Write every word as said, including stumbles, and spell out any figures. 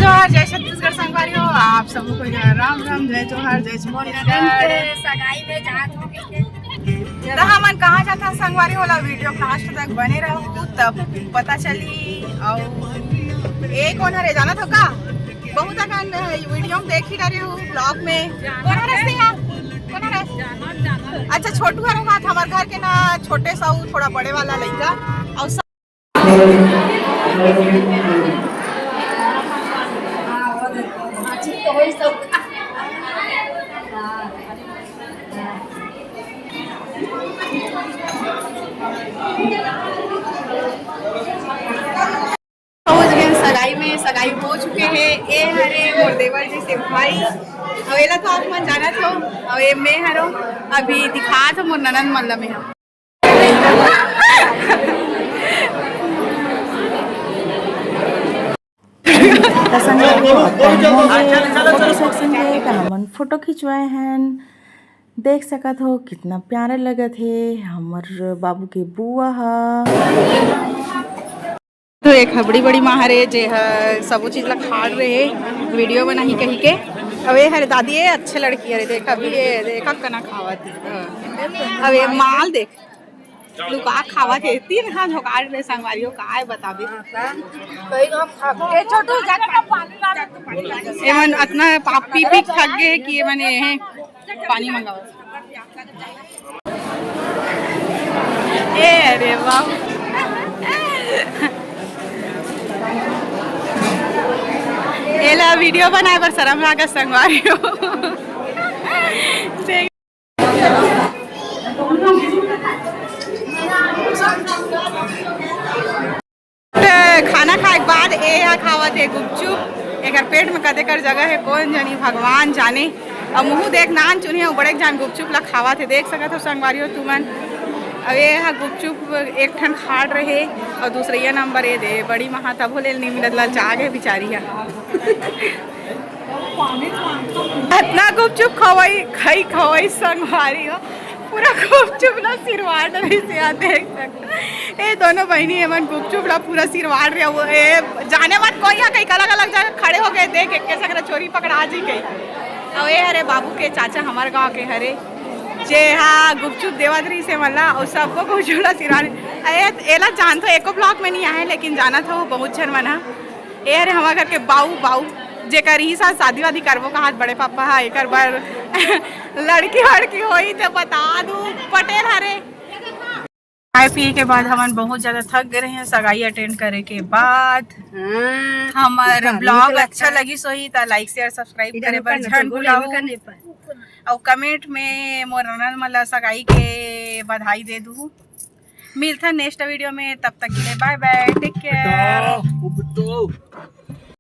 जोहार, जय छत्तीसगढ़ संगवारी हो, आप सबको जय राम राम, जय जोहार, जय छत्तीसगढ़। सगाई में जात हो के। त हमन कहाँ जात हन संगवारी हो, ला वीडियो लास्ट तक बने रहो, तब पता चली। अउ ए कोन हरे, जानत हो का? बहुत अकन वीडियो में देख ही डरे हो, ब्लॉग में। कोन हरे से यार? कोन हरे? अच्छा, छोटू हरे बात, हमार घर के ना छोटे सा, उ थोड़ा बड़े वाला लइका। अउ पहुंच गए सगाई में, सगाई हो चुके हे। ए हरे मोर देवर जी से भाई, अउ एला तो आप मन जानत हो, अउ ए मैं हरो, अभी दिखात हो मोर ननद मन ला मैं ह। त संगवारी हो, अब time हो गए फोटो सेक्शन के, त हमन फोटो खिंचवाए हन। देख सकत हो कितना प्यारा लगत हे हमर बाबू के बुआ ह। तो एक ह बड़ी बड़ी माँ हरे, जे ह सबो चीज ला खाड़ रहे, वीडियो बनाही कही के। अब ए हरे दादी, ए अच्छे लड़की हरे, देख अभी ए देख कना खावत हे। अब ए माल देख लुका खावत हे, तीन हाथ झोकाड़ रहे संगवारी हो, काय बताबे। ए छोटू जा। एमन अतना पा-, पी पी थक गए कि एमन ए पानी मंगावत। ए अरे वाह, एला वीडियो बनाए बर शरम लागत संगवारी हो। त खाना खाए के बाद ए ह खावत हे गुपचुप। एकर पेट में कते कर जगह हे, कोन जनी, भगवान जाने। अउ मुहूं देख, नान चुन हे, अउ बड़े जान गुपचुप ला खावत हे, देख सकत हो संगवारी हो तुमन। अउ ए ह गुपचुप एक ठन खाड़ रहे, अउ दूसरइया नंबर ए दे बड़ी महा, तभो ले नी मिलत, ललचा गे बिचारी ह। अतना गुपचुप खवई, खई खवई संगवारी हो, पूरा गुपचुप ला सिरवाड़ रहिस हे, देख सकत। ए दोनों बहिनी एमन गुपचुप ला पूरा सिरवाड़ रहे हो। ए जाने मन कोई ह कहीं अलग अलग जगह खड़े हो गए, देख एक के संग चोरी पकड़ा जी कहीं। अउ ए हरे बाबू के चाचा, हमर गांव के हरे, जे हा गुपचुप देवत रहिस हे मन ला, अउ सबको गुपचुप ला सिरवाड़। ए, एला जानत हो, एको ब्लॉग में नहीं आए, लेकिन जानत हो बहुत झन मन ह। ए हरे हमर घर के बाऊ, बाऊ, जेकर इही साल शादी वादी करबो कहत बड़े पापा ह, एकर बर लड़की वड़की होई त बता दू, पटेल हरे। खाए पिए के बाद हमन बहुत ज्यादा थक गए रहे हैं, सगाई अटेंड करे के बाद। हाँ, हमर ब्लॉग अच्छा लगिस होही त लाइक, शेयर, सब्सक्राइब करे बर झन भुलाहू। अउ कमेंट में मोर ननद मन ला सगाई के बधाई दे दू। मिलथन नेक्स्ट वीडियो में, तब तक के लिए बाय बाय, टेक केयर।